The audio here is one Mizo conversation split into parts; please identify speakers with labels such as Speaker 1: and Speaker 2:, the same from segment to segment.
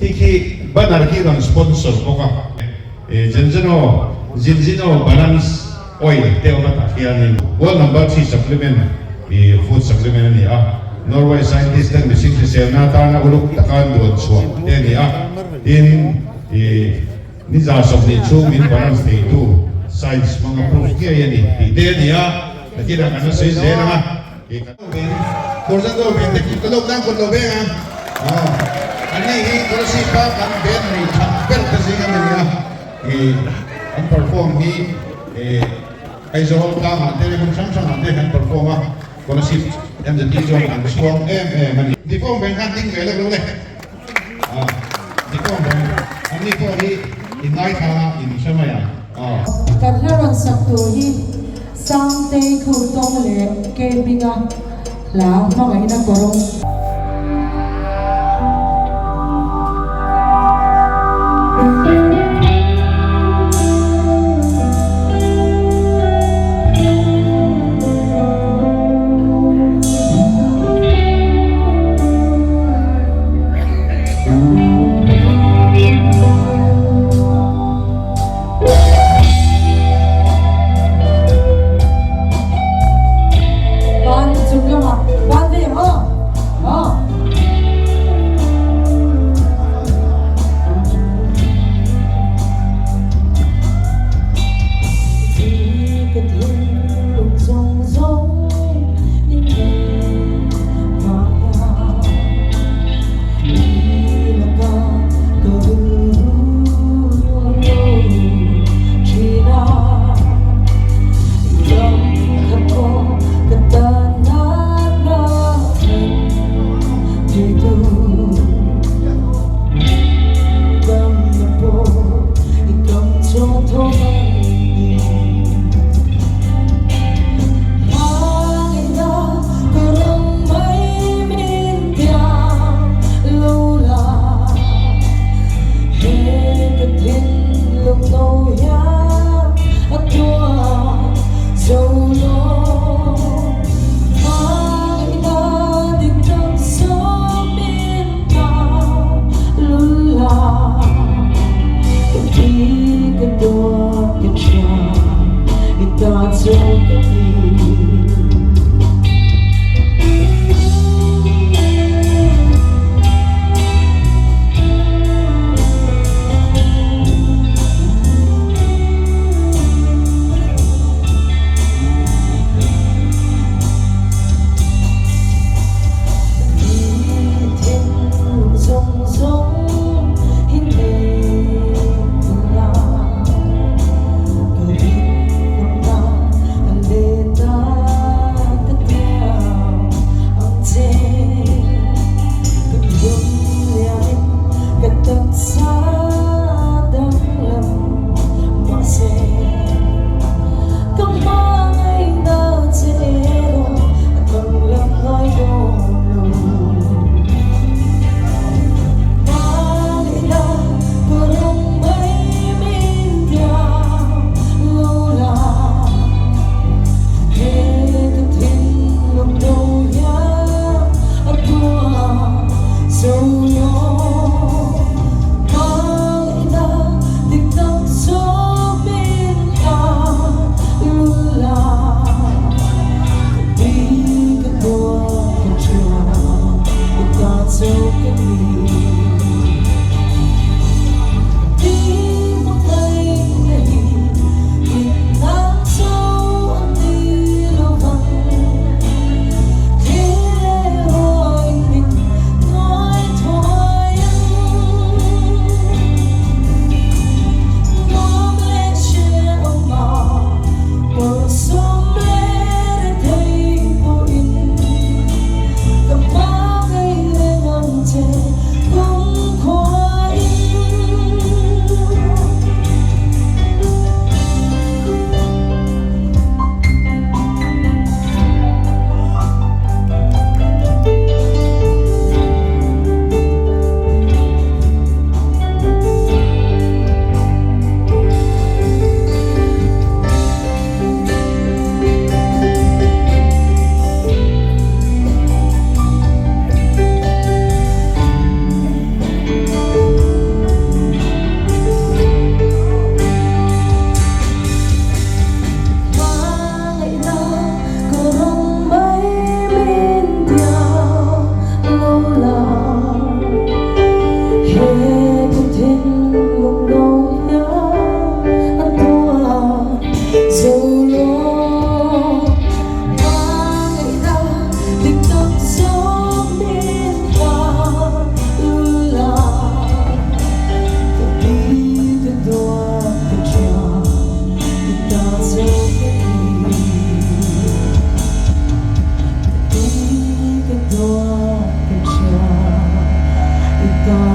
Speaker 1: Khi khi banner khi rawn sponsor bawk a. Zinzino Zinzino balance oil te awm a tah hianin world number thi supplement i food supplement a ni a. Norway scientist ten mihring hriselna atana uluk taka an duan chhuah te a ni a. Tin i ni 20 chhung min balance theitu science hmanga proof ngei a ni tih te a ni a. Nakinah kan la sawi zel ang a. Kawrzan dawr ven te ka lawk nan kawt lo veng a, anni hi Kolasib a kan band nei that ber te zing a ni a, an perform hi Aizawl tlangah te hmun hrang hrangah te an perform a, Kolasib MZT chuan an chhuang em em a ni. Diform veng khan ding ve lek lo le, diform veng anni pawh hi in ngaithla a in hre mai ang.
Speaker 2: Kan hla rawn sak tur hi Sangtei Khurtawng leh Kei Hminga hla hmangaihna kawrawng. Ban chung lamah ban ve ang aw.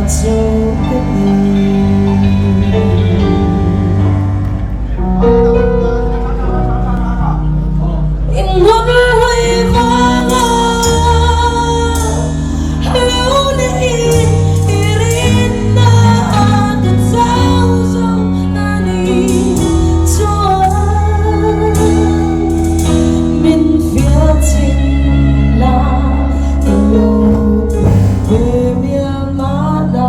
Speaker 2: chauh ka ni. In hmun hlui vanga lo leh i rinna a ka chau zo a ni chuan min fiah chin la ka lo ve mial mahna.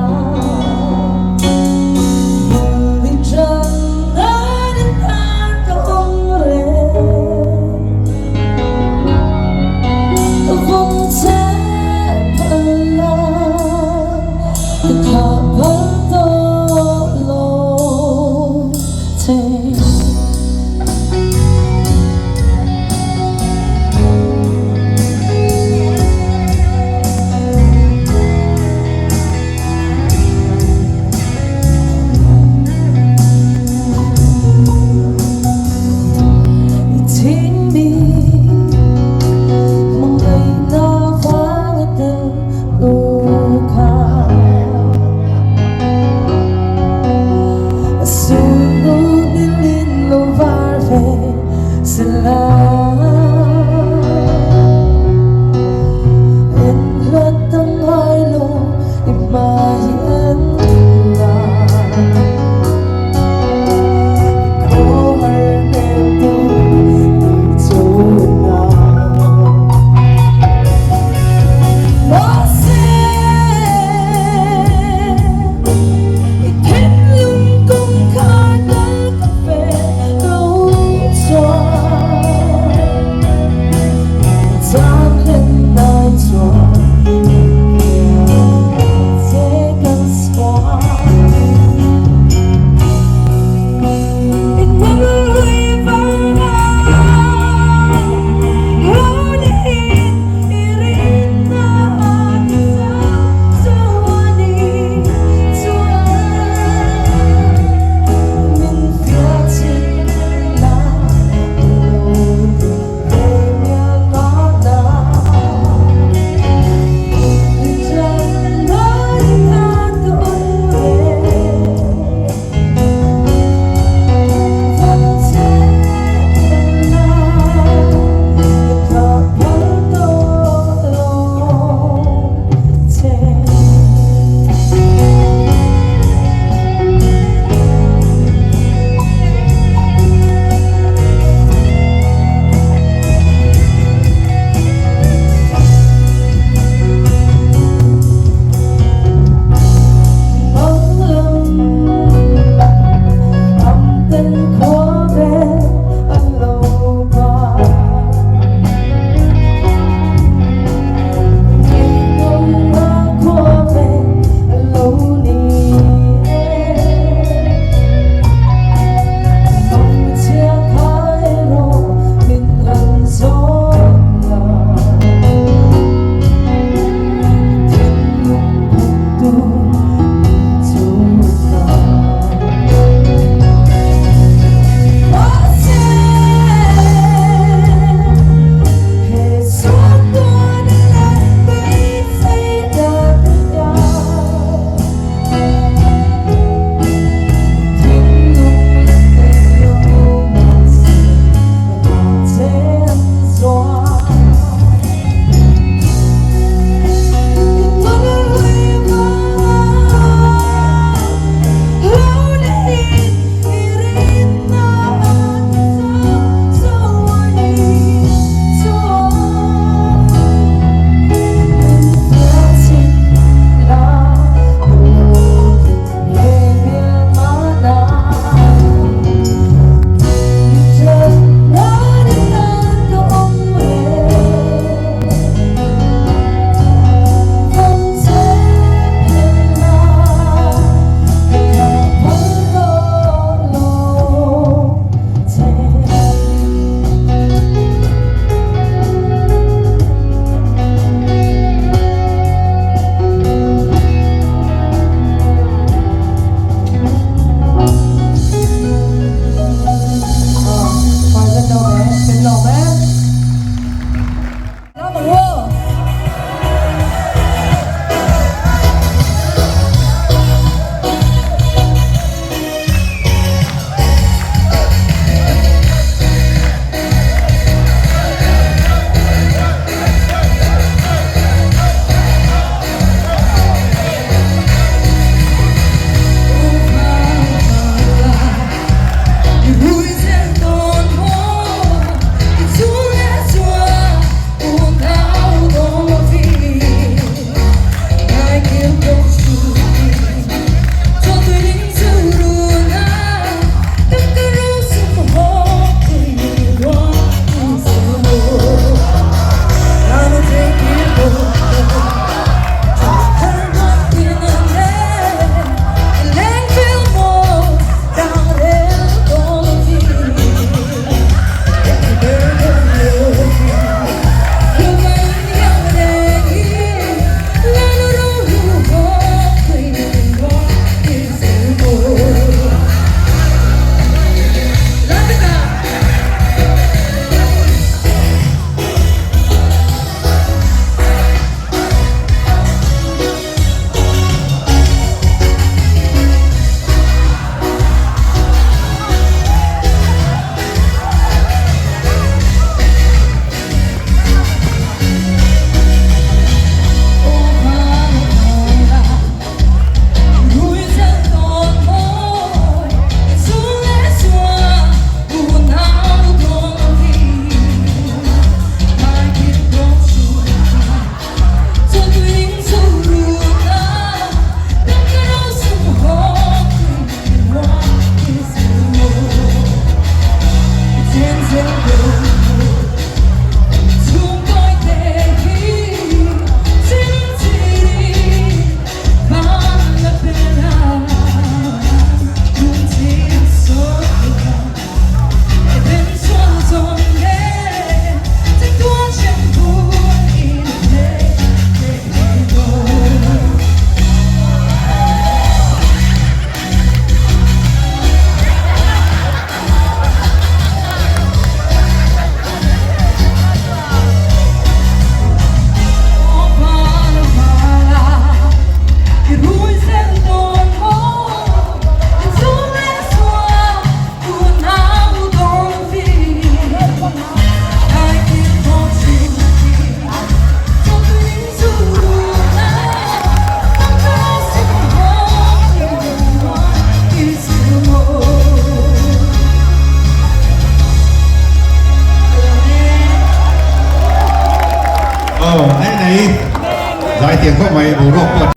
Speaker 1: khawp mai boruak pawh.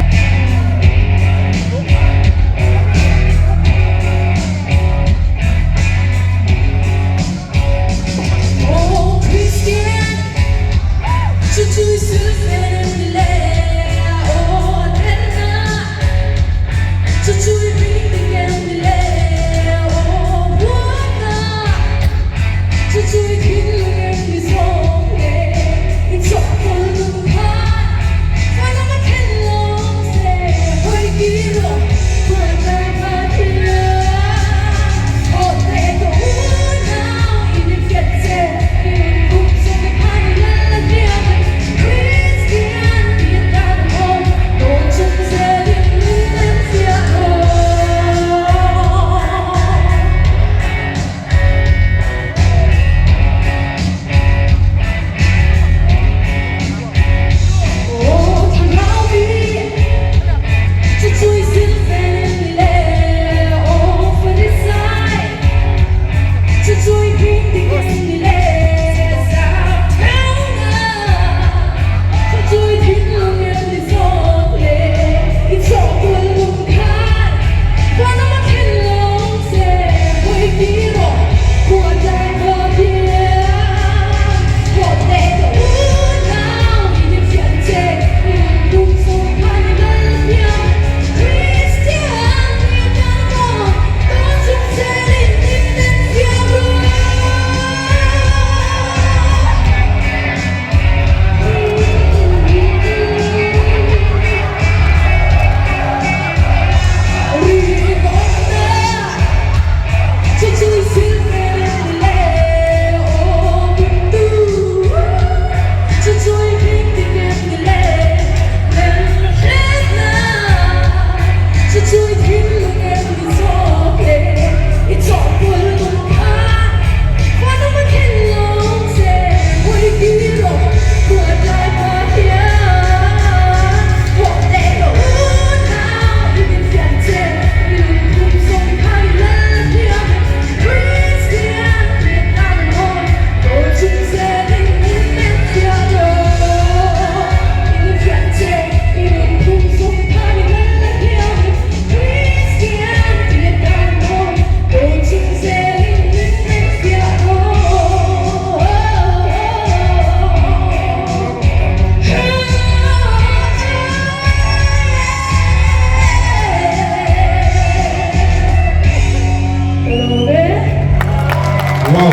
Speaker 1: Wow!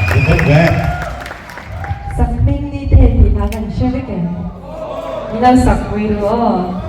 Speaker 1: Ka bawk ve.
Speaker 3: Sakhming ni te tih hla kan hre vek em? Min lo sak pui ru aw.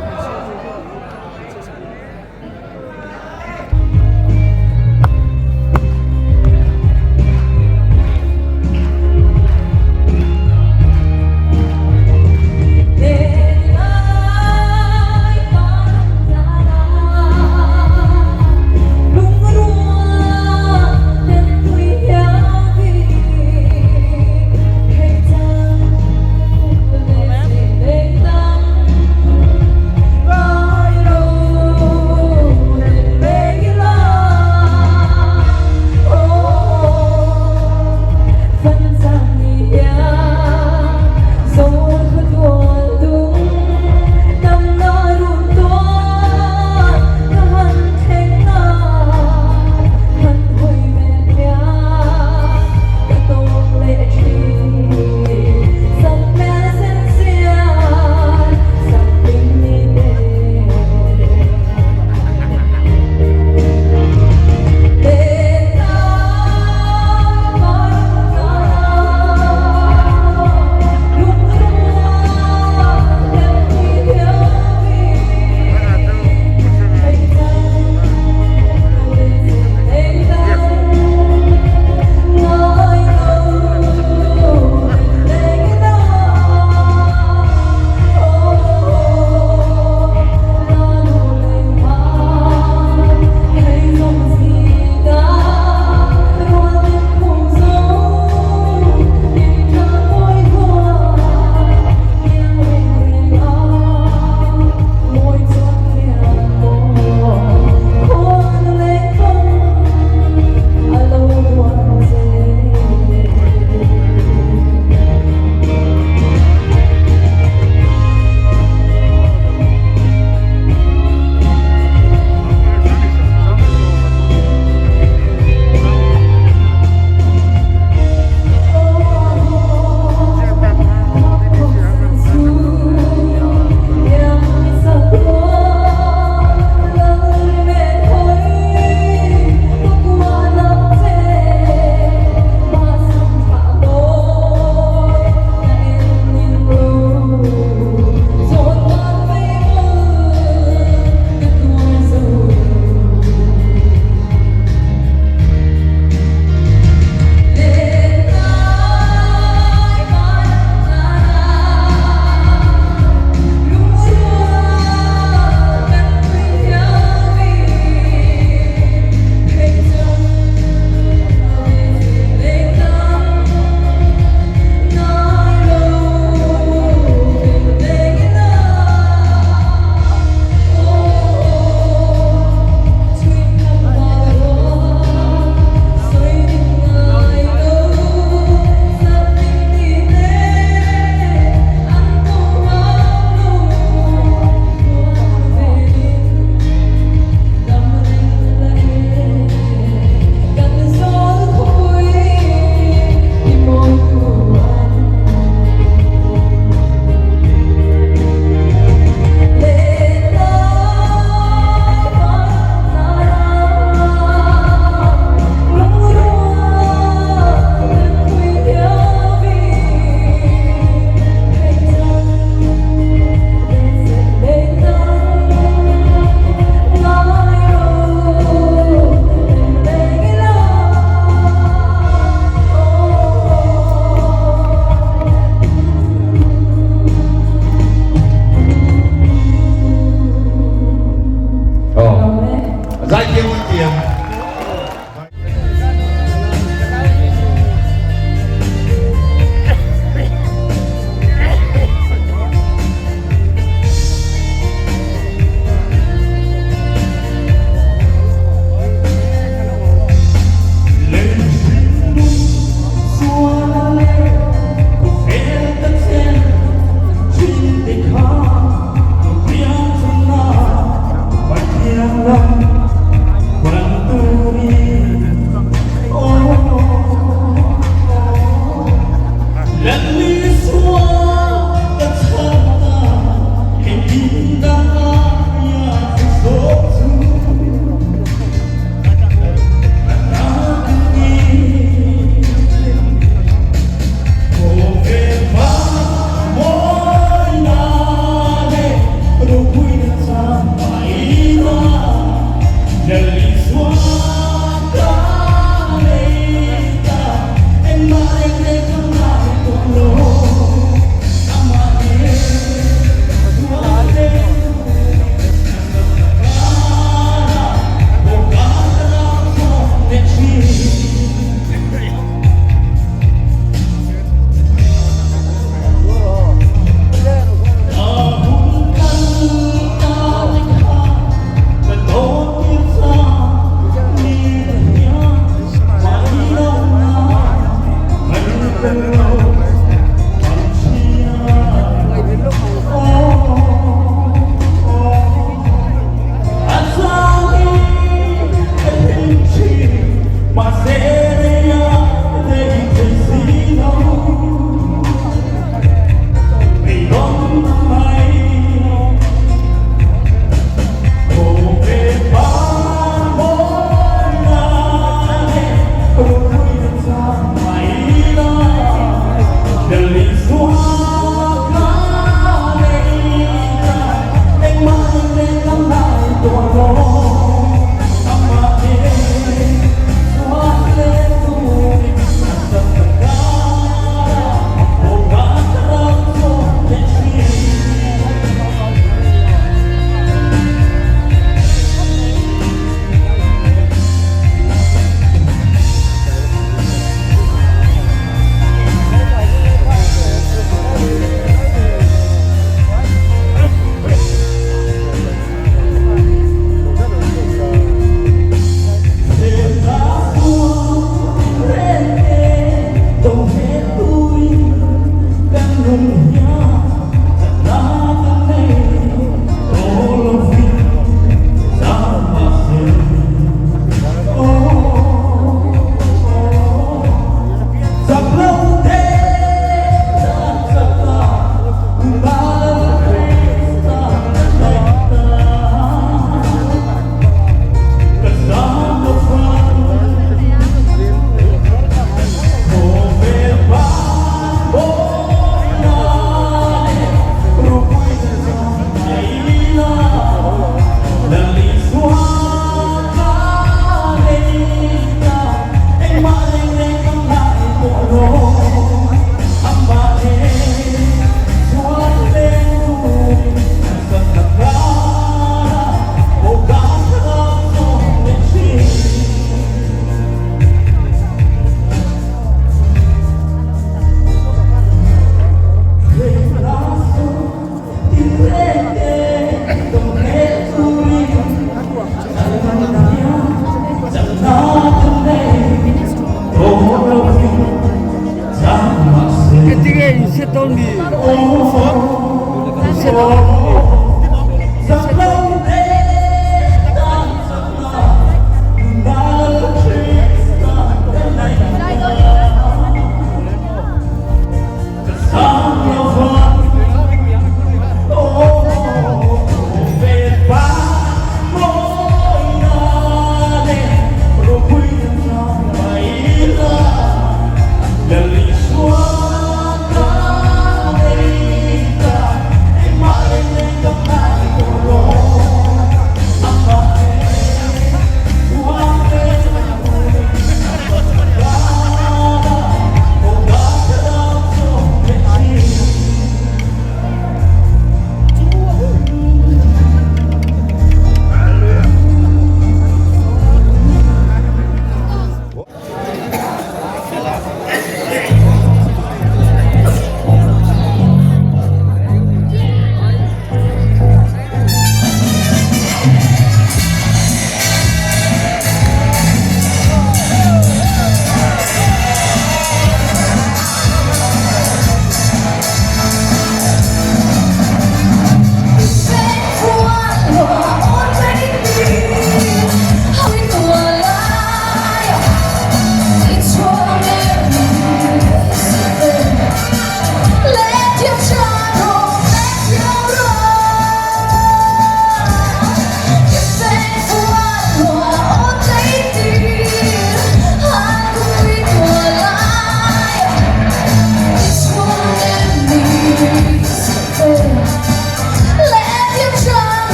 Speaker 1: hian.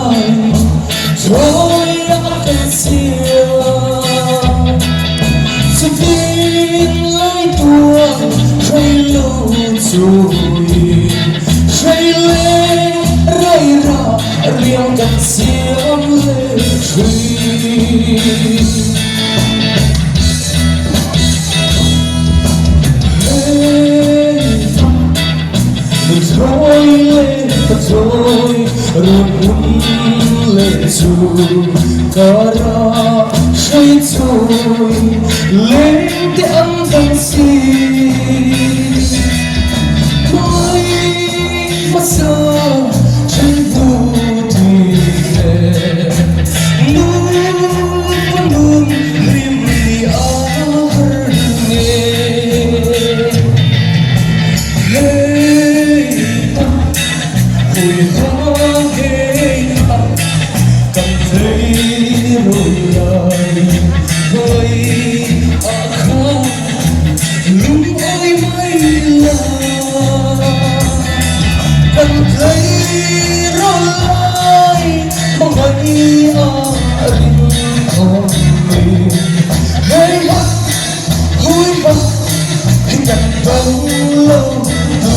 Speaker 4: lai Trôi a kan siam Chutin lai tuang Hrei lo chui Hrei leng rei ra Riang kan siam le thin. Nuthlawi leh pathlawi rawn hun leh chu kara hrei chawi leng te an dang si. Mai hmasa then tu ti te nupa nun hlim ni a har nge. Hei ta hui ha hei ta kan thei rui lai vai a kha lung awi mai la kan thei rui lai hmangaih a rin awm mai hei ha hui ha kan dang lo tu.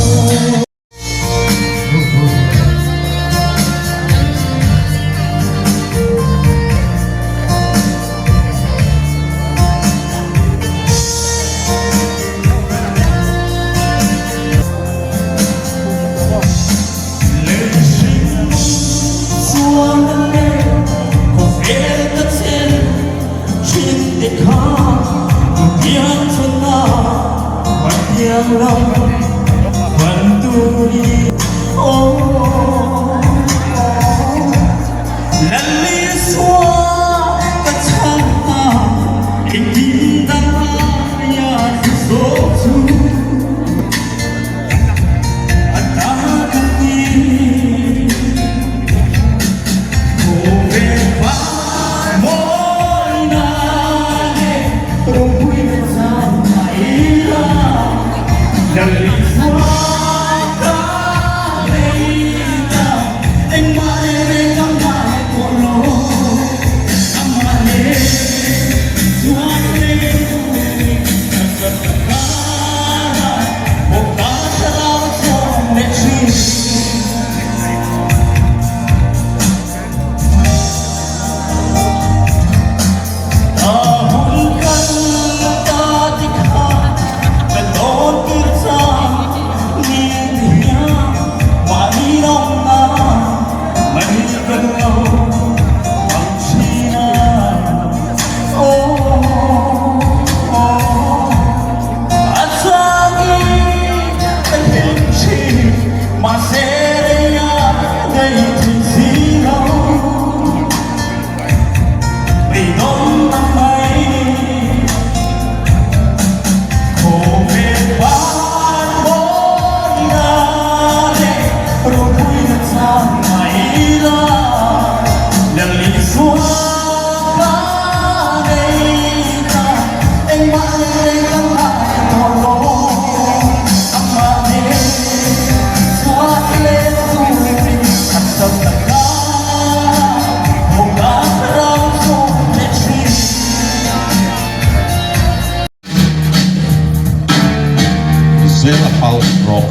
Speaker 1: Jailhouse Rock.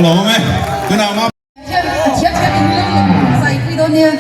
Speaker 1: Alawm e, tunah ma.
Speaker 5: Thiam thiam in lo zai pui dawn nia.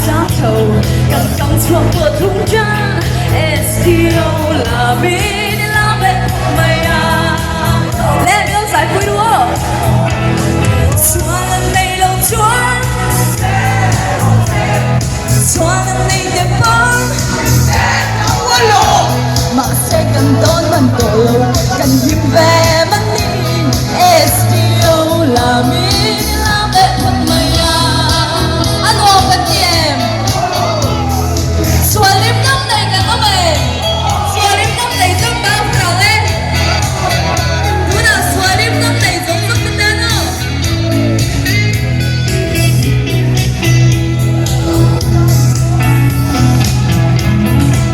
Speaker 6: sang tho kan kam chhuak tawh thung tan STO lamin i lam leh phawt mai a le min lo zai pui duh aw chuan an nei lo chuan chuan an nei te pawn mahse kan dawn man tawh lo kan hlim ve mahni STO lamin i lam leh phawt mai a a nuam kan ti em sualim dam nei kan awm em sualim dam nei zawk ta a hmuh e tunah sualim dam nei zawk zawk te tan aw.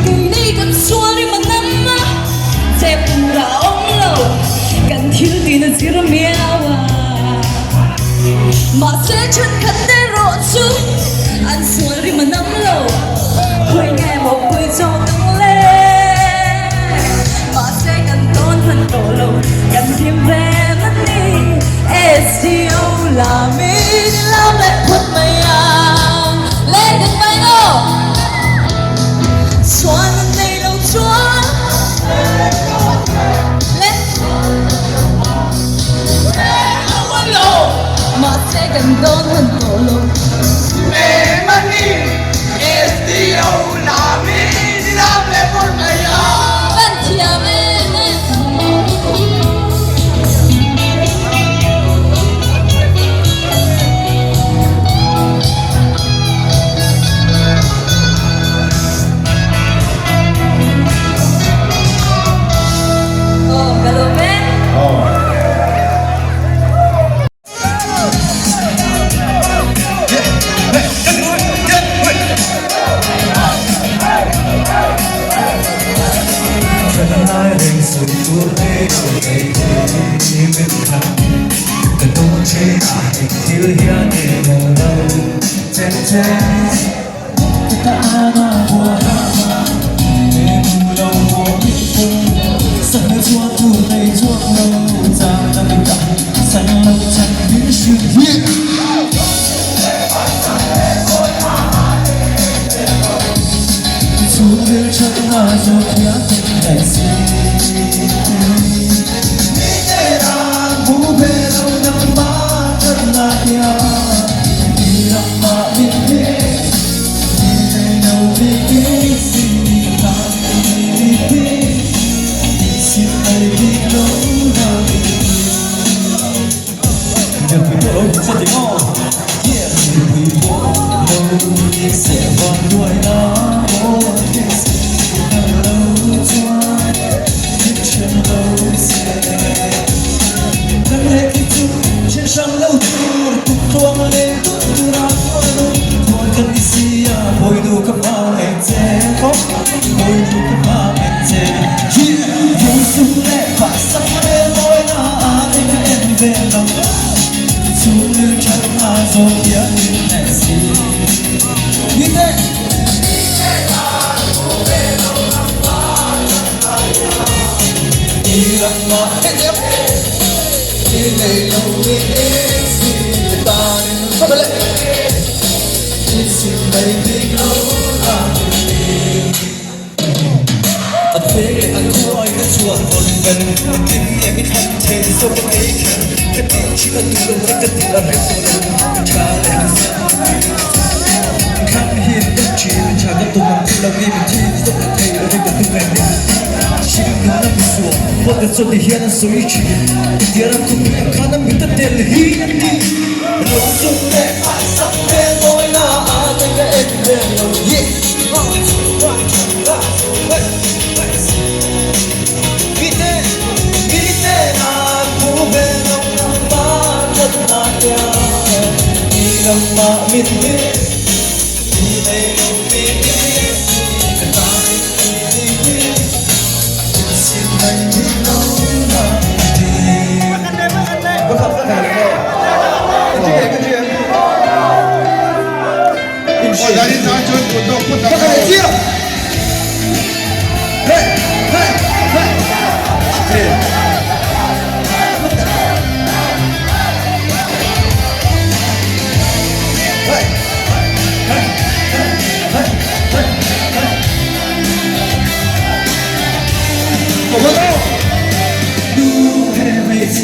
Speaker 6: Keini kan sualim a nam a, chep tur a awm lo, kan thil tin a zir miau a. Mahse thenkhat te erawh chu an sual rim a nam lo, khawi nge maw pui chawk ang le? Mahse kan tawn hman tawh lo, kan hlim ve mahni STO lamin i lam leh phawt mai ang le kan mai aw chuan an nei lo chuan le Mahse kan dawn han tawh lo. Kan thiam em em. Aw ka lawm e.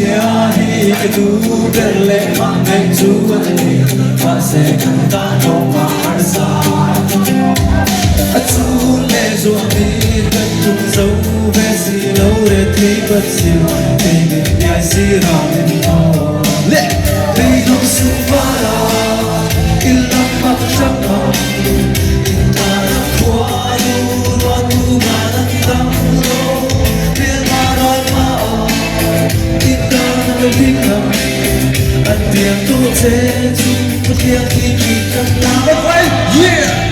Speaker 4: Hmeichhia hi ka duh ber leh hmangaih chu a ni, mahse kan tan awm a harsa. A chhun leh zuam hi kan tum zo ve si lo re thei bat si kei min biai si ra min haw le beidawng suh vala il lam mak hrang ang in tana khuanu ruat tu man an dang lo hmelma ral hma ah in tana ka ding ang an piang tawh che chu Pathian hi khi kan la yeah!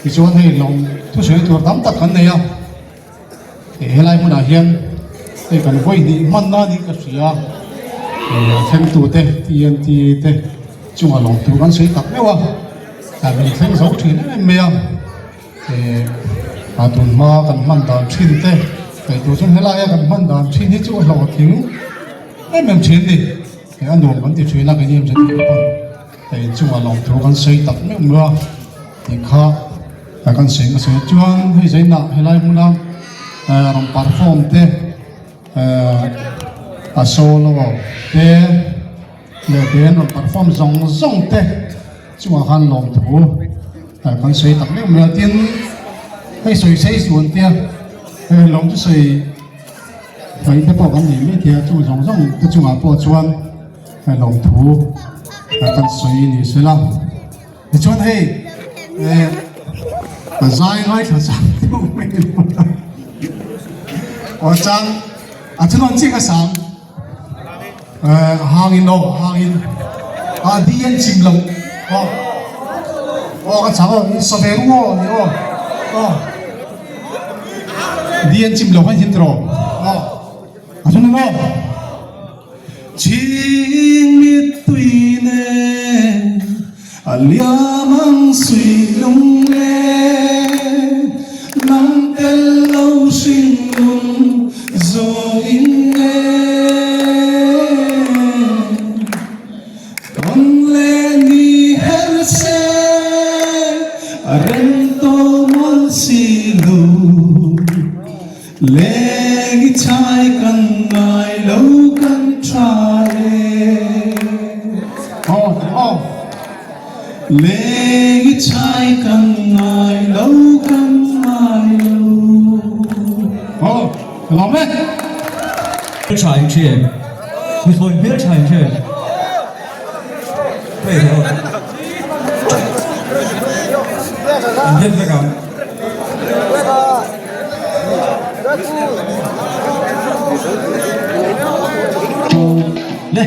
Speaker 7: Tichuan hei lawm thusawi tur tam tak kan nei a, helai hmunah hian hei kan vawi hnih hmanna niin ka hria a, a thlengtute TNT te chunga lawmthu kan sawi tak meuh a, min thleng zo thin em em mai a. A tun hma kan hman dan thin te ngaihtuah chuan helaia kan hman dan thin hi chu a hlawhtling em em thin ni he a nuam kan ti thin a keini em zet pawn hei inchungah lawmthu kan sawi tak meuh meuh a tih kha kan sawi hmasa chuan hei zainah helai hmuna rawn perform te a solo te leh band rawn perform zawng zawng te Chungah khan lawmthu kan sawi tak meuh mai a, tin hei sawi sei suan tia hei lawm chu sawi mai te pawh kan nei mai thei a, chung zawng zawng te chungah pawh chuan hei lawmthu kan sawi ni se la. Tichuan hei eh ka zai ngaithla chang deuh mai lo a, aw chang a chuan chiah ka sang. Hangin aw hangin a di an chim lo aw aw ka chang aw in sa ve ru aw ni aw aw di an chim lo kan hin tiraw aw a chun aw ching mit tui nen a liam ang sui lung len nang tel lo hring lung zawng in len tawn le ni her se a rem tawh mawlh si lo leng i chai kan ngai lo kan tha le aw aw leng i chai kan ngai lo kan ngai lo aw ka lawm e.
Speaker 4: Hmeltha in hre em? Mithawi hmeltha in hre em? Hei aw. An hnem vek ang. Le,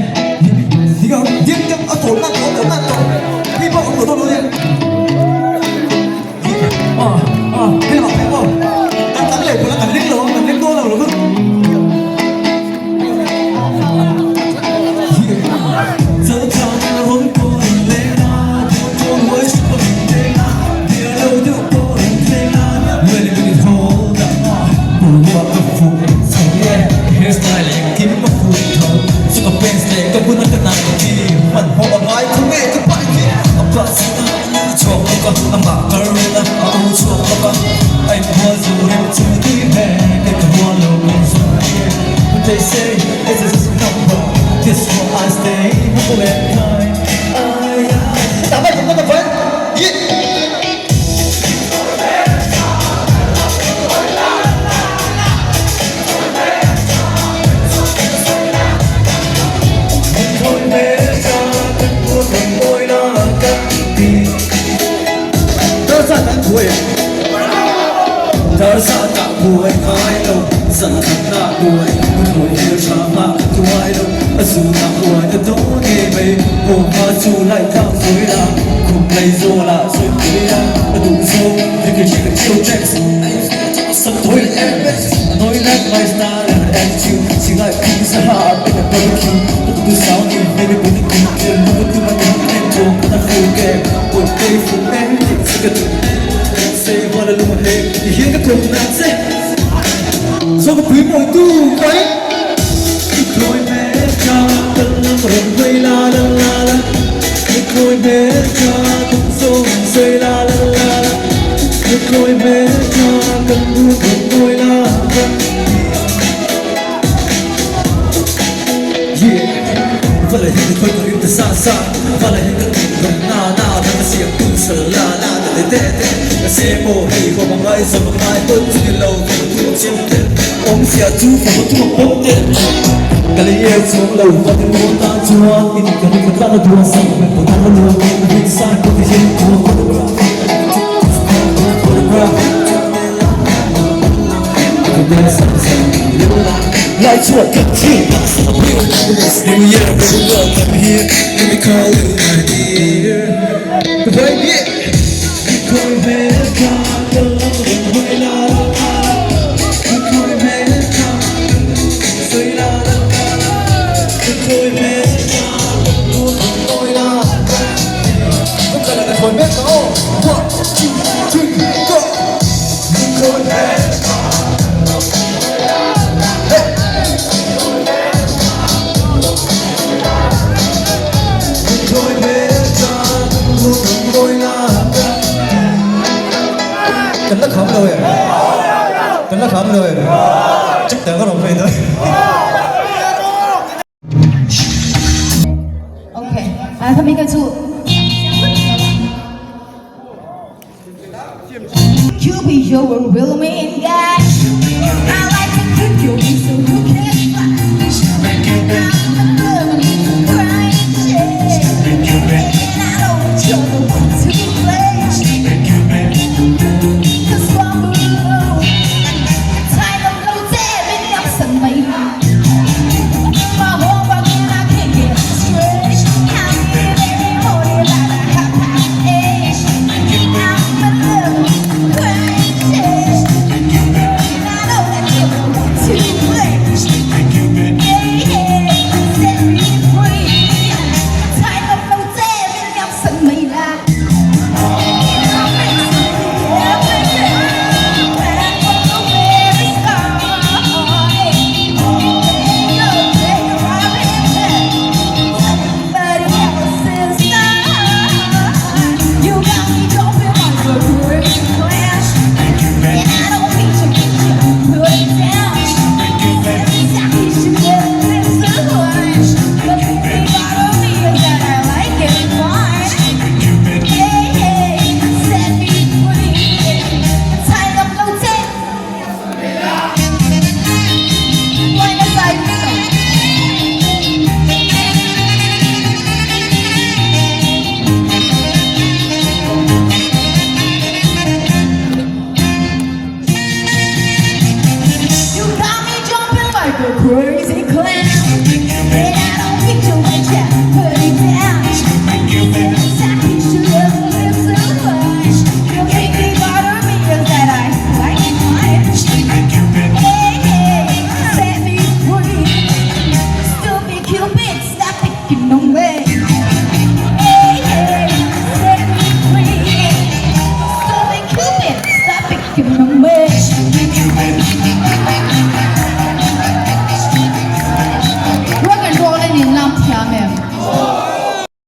Speaker 5: OK，啊，他们应该出。You be your real man guy. I like to cook you be so good.